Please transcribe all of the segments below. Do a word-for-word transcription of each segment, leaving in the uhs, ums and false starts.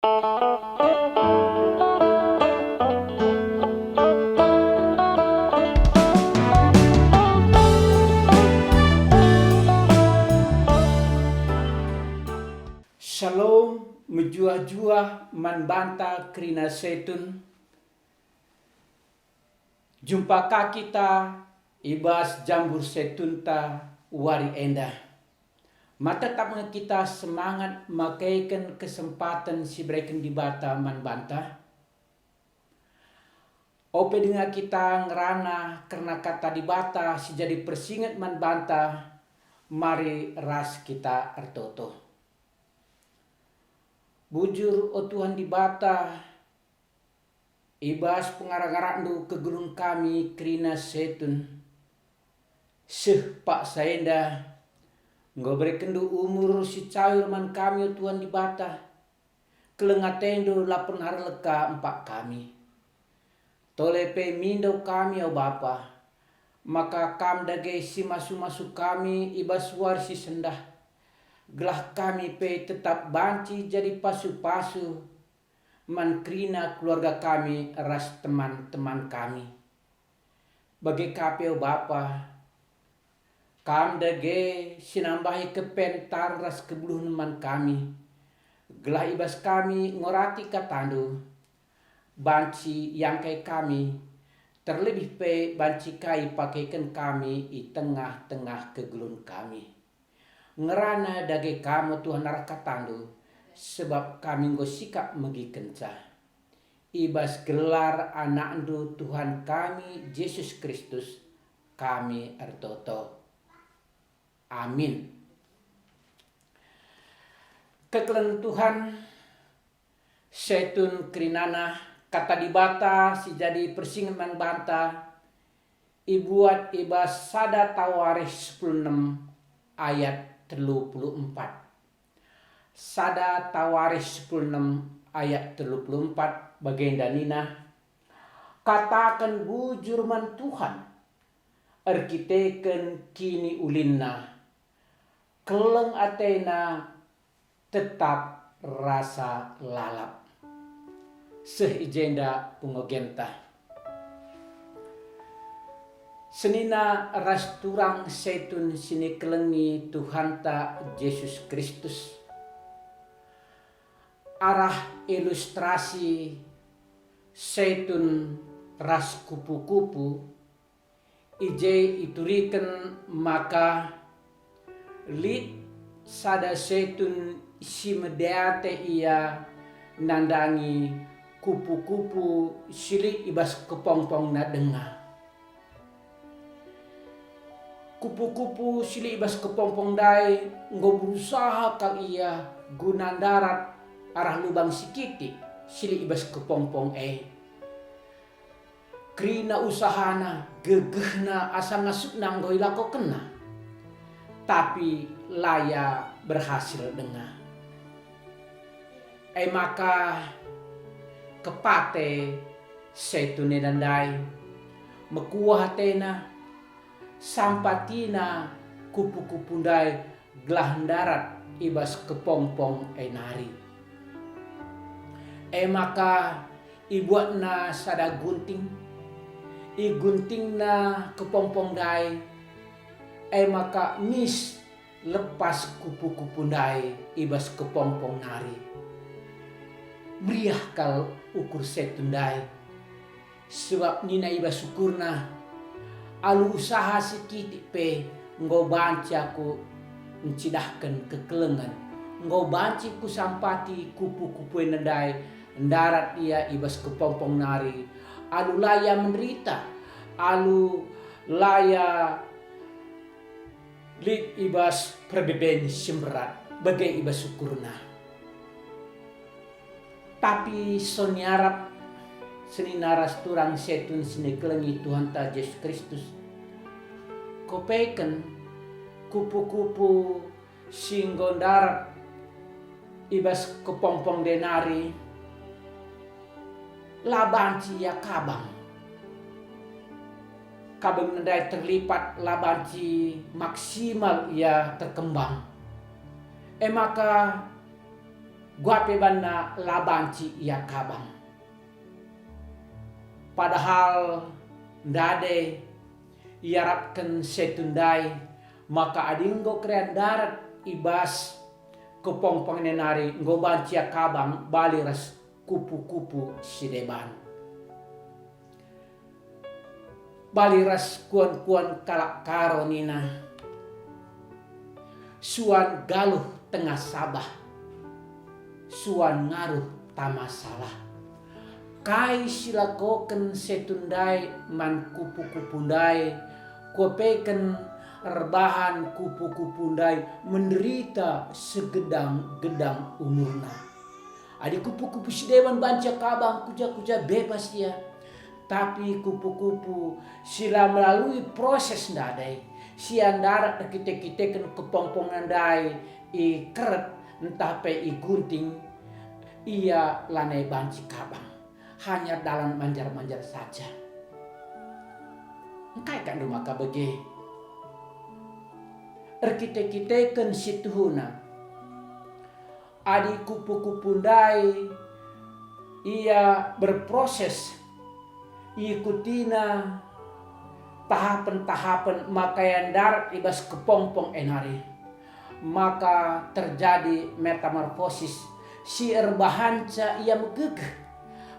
Shalom, mejuah-juah man banta kerina Setun. Jumpa ka kita i bas jambur Setunta wari enda. Ma tetap nge kita semangat makeken kesempaten si ibereken Dibata man banta? Ope denga kita ngerana kerna Kata Dibata si jadi persinget man banta, mari ras kita ertoto. Bujur, o Tuhan Dibata, i bas pengara-ngarakNdu kegeluhen kami kerina Setun. Seh paksa enda, enggo berekenNdu umur si cawir man kami, o Tuhan Dibata. Keleng ateNdu la pernah erleka empak kami. Tole pe mindo kami, o Bapa, maka Kam dage si masu-masu kami i bas wari si sendah, gelah kami pe tetap banci jadi pasu-pasu man kerina keluarga kami ras teman-teman kami. Bage ka pe, o Bapa, Kam dage si nambahi kepentaren ras kegeluhen man kami, gelah i bas kami ngorati KataNdu, banci iangkai kami, terlebih pe banci ka ipakeken kami i tengah-tengah kegeluhen kami. Ngerana dage Kam, o Tuhan, arah KataNdu, sebab kami enggo sikap megikenca. I bas gelar AnakNdu, Tuhan kami, Jesus Kristus, kami ertoto. Amin. Kekelengen Tuhan, Setun kerinana, Kata Dibata si jadi persinget man banta ibuat i bas sada Tawarikh sepuluh enem ayat telu puluh empat. Sada Tawarikh sepuluh enem ayat telu puluh empat bagenda nina, "Kataken bujur man Tuhan, erkiteken kiniulinNa, keleng ateNa, tetap rasa lalap." Seh i jenda pengogenta. Senina ras turang Setun si nikelengi Tuhanta Jesus Kristus. Arah ilustrasi Setun ras kupu-kupu, i je ituriken maka lit sada setun si mende ate ia nandangi kupu-kupu si lit i bas kepompongna denga. Kupu-kupu si lit i bas kepompong ndai enggo berusaha kal ia guna ndarat arah lubang si kitik si lit i bas kepompong e. Kerina usahana, gegehna asa ngasupna enggo ilakokenna, tapi la ia berhasil denga. E maka kepate setun enda ndai, mekuah atena, sampatina kupu-kupu ndai gelah ndarat i bas kepompong e nari. E maka ibuatna sada gunting, iguntingna kepompong ndai, e maka mis lepas kupu-kupu ndai i bas kepompong nari. Meriah kal ukur setun ndai, sebab nina i bas ukurna, "Alu usaha si kitik pe enggo banci aku ncidahken kekelengen, enggo banci kusampati kupu-kupu enda ndai ndarat ia i bas kepompong nari, alu la ia menderita, alu la ia lit i bas perbeben si mberat, bage i bas ukurna." Tapi sonai arap senina ras turang setun si nikelengi Tuhanta Jesus Kristus, kopeken kupu-kupu si enggo ndarat i bas kepompong ndai nari la banci ia kabang. Kabang ndai terlipat la banci maksimal ia terkembang. E maka Uga pe banna la banci ia kabang. Padahal ndai iarapken setun ndai maka adi enggo kerian ndarat i bas kepongpongen e nari enggo banci ia kabang bali ras kupu-kupu si deban. Bali ras kuan-kuan kalak Karo nina, "Suan galuh tengah sabah, suan ngaruh tama salah." Kai si lakoken setun ndai man kupu-kupu ndai, kuapeken erbahan kupu-kupu ndai menderita segedang-gedang umurna. Adi kupu-kupu si deban banci ia kabang kuja-kuja bebas ia, tapi kupu-kupu si la melalui proses ndai, si ia ndarat erkite-kiteken kepongpongen ndai i keret ntah pe i gunting, ia lanai banci kabang, hanya dalan manjar-manjar saja. Engkai kap ndu maka bage? Erkite-kiteken si tuhuna, adi kupu-kupu ndai ia berproses, iikutina tahapen-tahapen maka ia ndarat i bas kepongpong e nari, maka terjadi metamorfosis si erbahanca ia megegeh.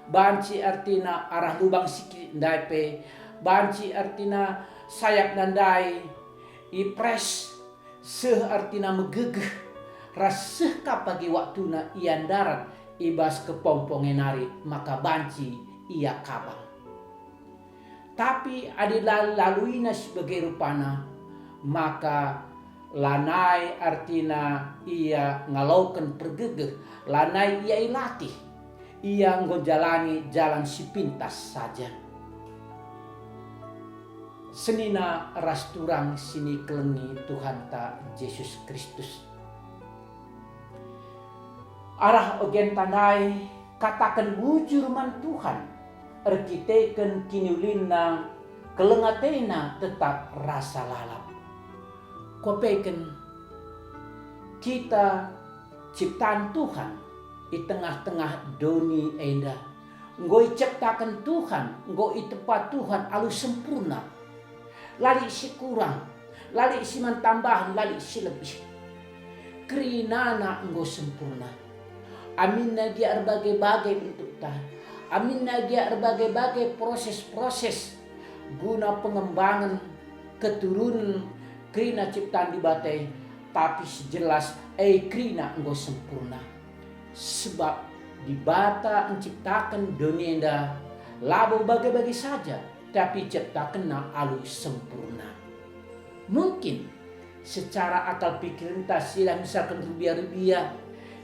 Banci ertina arah lubang sikit ndai pe, banci ertina sayapna ndai ipres, seh ertina megegeh, ras seh ka pagi waktuna ia ndarat i bas kepongpong e nari maka banci ia kabang. Tapi adi la laluina si bage rupana, maka lanai ertina ia ngaloken pergegeh, lanai ia ilatih. Ia enggo njalani jalan si pintas saja. Senina ras turang si nikelengi Tuhanta Jesus Kristus. Arah ogenta ndai, kataken bujur man Tuhan, erkiteken kiniulinna, keleng atena tetap rasa lalap. Kuapeken, kita ciptaan Tuhan i tengah-tengah doni enda. Enggo iciptaken Tuhan, enggo itepa Tuhan alu sempurna. La lit si kurang, la lit si man tambahen, la lit si lebih. Kerinana enggo sempurna. Aminna gia erbage-bage bentukta, aminna gia erbage-bage proses-proses guna pengembangen keturunen kerina ciptaan Dibata e, tapi si jelas e kerina enggo sempurna. Sebab Dibata enciptaken doni enda labo bage-bage saja, tapi ciptakenNa alu sempurna. Mungkin secara akal pikirenta si la misalken rubia-rubia,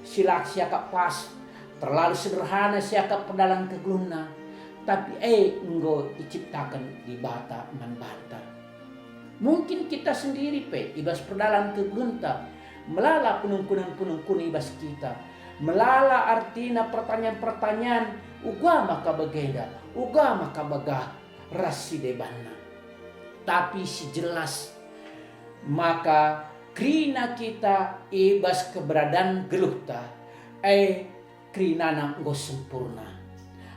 si la siakap pas, terlalu sederhana siakap perdalan kegeluhenna, tapi e enggo iciptaken Dibata man banta. Mungkin kita sendiri pe i bas perdalan kegeluhenta melala penungkunen-penungkunen i bas kita, melala ertina pertanyaan-pertanyaan, uga maka bagenda, uga maka bagah ras si debanna. Tapi si jelas maka kerina kita i bas keberadaan geluhta, e kerinana enggo sempurna.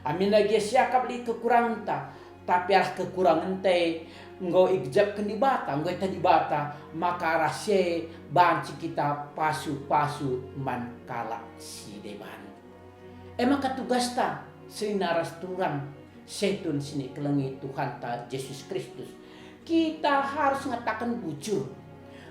Aminna gia siakap lit kekurangenta, tapi arah kekurangenta e enggo igejapken Dibata, enggo ieteh Dibata, maka arah si e banci kita pasu-pasu man kalak si deban. E maka tugasta senina ras turang, setun si nikelengi Tuhanta Jesus Kristus. Kita harus ngataken bujur.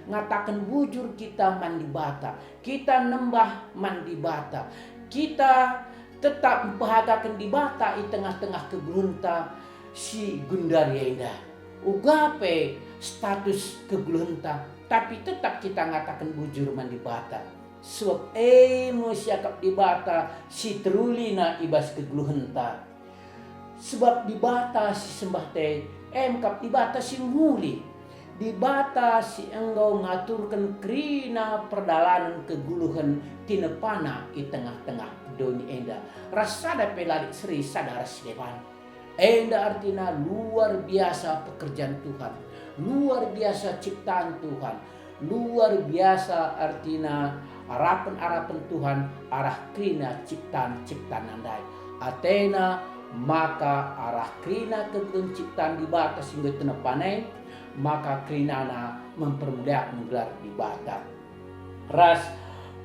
Ngataken bujur kita man Dibata. Kita nembah man Dibata. Kita tetap mpehagaken Dibata i tengah-tengah kegeluhenta si gundari enda. Uga pe status kegeluhenta, tapi tetap kita ngataken bujur man Dibata. Sebab e me siakap Dibata si terulina i bas kegeluhenta. Sebab Dibata si sembahta e, e me kap Dibata si mehuli, Dibata si enggo ngaturken kerina perdalanen kegeluhen tinepana i tengah-tengah doni enda, ras sada pe la lit seri sada ras si deban. Enda artina luar biasa pekerjaan Tuhan, luar biasa ciptaan Tuhan, luar biasa artina arapen-arapen Tuhan arah kerina ciptan-ciptanNa ndai. AteNa maka arah kerina kegeluhen ciptan Dibata si enggo itenepanNa e, maka kerinana mempermuliaken gelar Dibata. Ras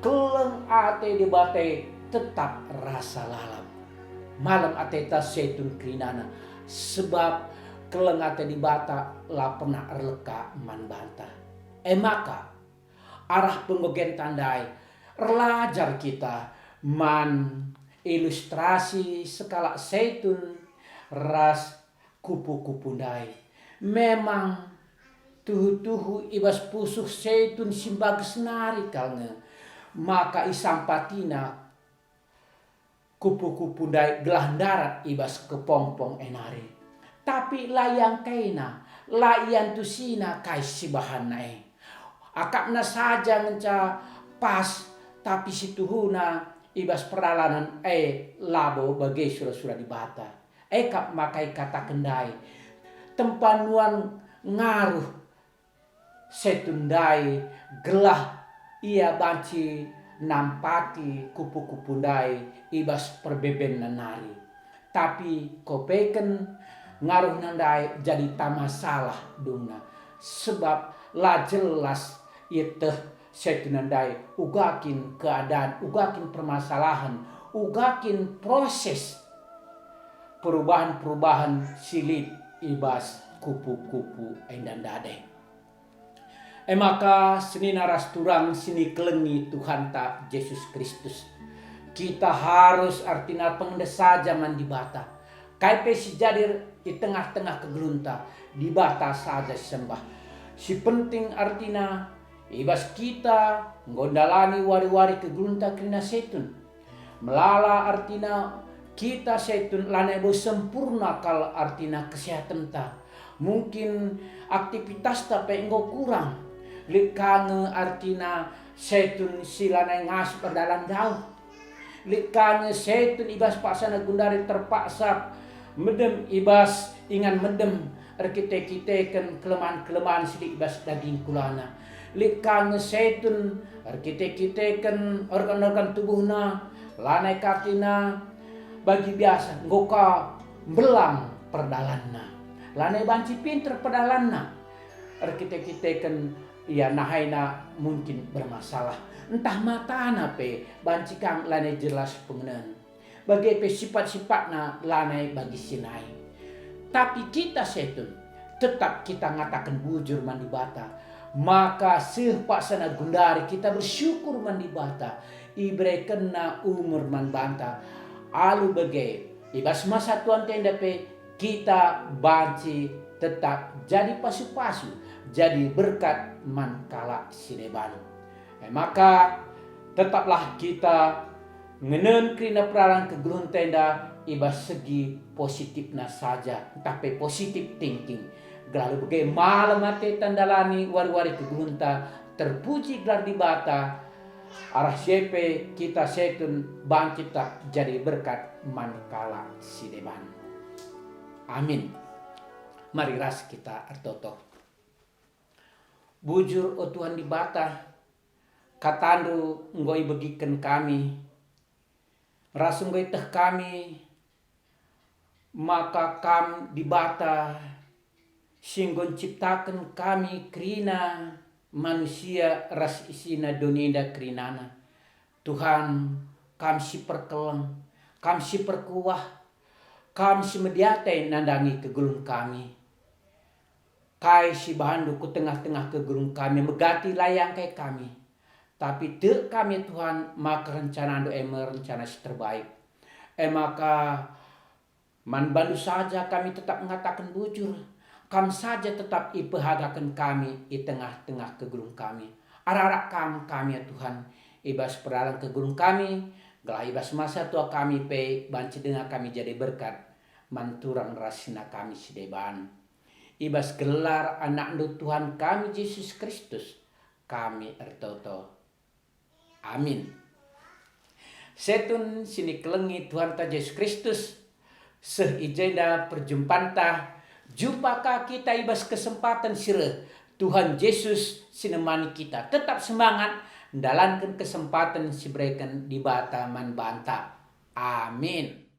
keleng ate Dibata e tetap rasa lalap. Malem ateta setun kerinana, sebab keleng ate Dibata la pernah erleka man banta. E maka, arah penggogenta ndai, erlajar kita man ilustrasi sekalak setun ras kupu-kupu ndai. Memang tuhu-tuhu i bas pusuh setun si mbages nari kal nge, maka isampatina kupu-kupu ndai gelah ndarat i bas kepompong e nari. Tapi la iangkaina, la iantusina kai si bahanna e. Akapna saja ngenca pas, tapi situhuna i bas perdalanen e labo bage sura-sura Dibata. E kap maka ikataken ndai, tempanuan ngaruh setun ndai gelah ia banci nampati kupu-kupu ndai i bas perbebenna nari. Tapi kopeken ngaruhna ndai jadi tama salah dungna, sebab la jelas ieteh setun ndai uga kin keadaan, uga kin permasalahen, uga kin proses perubahan-perubahan si lit i bas kupu-kupu enda ndai. E maka senina ras turang si nikelengi Tuhanta Jesus Kristus, kita harus artina pengende saja man Dibata. Kai pe si jadi i tengah-tengah kegeluhenta, Dibata saja sembah. Si penting artina, i bas kita enggo ndalani wari-wari kegeluhenta kerina setun. Melala artina kita setun lanai bo sempurna kal artina kesehatenta. Mungkin aktivitasta pe enggo kurang. Lit ka nge artina setun si lanai ngasup erdalan dauh. Lit ka nge setun i bas paksana gundari terpaksa medem i bas ingan medem erkite-kiteken kelemahen-kelemahen si lit i bas daging kulana. Lit ka nge setun erkite-kiteken organ-organ tubuhna, lanai ka artina bagi biasa, enggo ka mbelang perdalanna. Lanai banci pinter perdalanna. Erkite-kiteken ia nahaina mungkin bermasalah. Ntah matana pe banci kang lanai jelas pengenen. Bage pe sipat-sipatna lanai bagi si nai. Tapi kita setun, tetap kita ngataken bujur man Dibata, maka seh paksana gundari kita bersyukur man Dibata, iberekenNa umur man banta. Alu bage, i bas masa tuanta enda pe kita banci tetap jadi pasu-pasu, jadi berkat man kalak si deban. E maka, tetaplah kita ngenen kerina peralan kegeluhenta enda i bas segi positifna saja, ntah pe positive thinking, gelah alu bage malem ateta ndalani wari-wari kegeluhenta, terpuji gelar Dibata, arah si e pe kita setun banci tetap jadi berkat man kalak si deban. Amin. Mari ras kita ertoto. Bujur, o Tuhan Dibata, KataNdu enggo ibegiken kami, ras enggo ieteh kami maka Kam Dibata si enggo nciptaken kami kerina manusia ras isina doni enda kerinana. Tuhan, Kam si perkeleng, Kam si perkuah, Kam si mediate nandangi kegeluhen kami. Kai si ibahanNdu ku tengah-tengah kegeluhen kami megati la iangkai kami. Tapi tek kami, Tuhan, maka rencanaNdu e me rencana si terbaik. E maka man bandu saja kami tetap ngataken bujur, Kam saja tetap ipehagaken kami i tengah-tengah kegeluhen kami. Arak-arak Kam kami, ya Tuhan, i bas peralan kegeluhen kami, gelah i bas masa tua kami pe banci denga kami jadi berkat man turang ras sina kami si deban. I bas gelar AnakNdu Tuhan kami Jesus Kristus, kami ertoto. Amin. Setun si nikelengi Tuhanta Jesus Kristus, seh i jenda perjumpanta, jumpa ka kita i bas kesempaten si reh, Tuhan Jesus si nemani kita tetap semangat ndalanken kesempaten si ibereken Dibata man banta. Amin.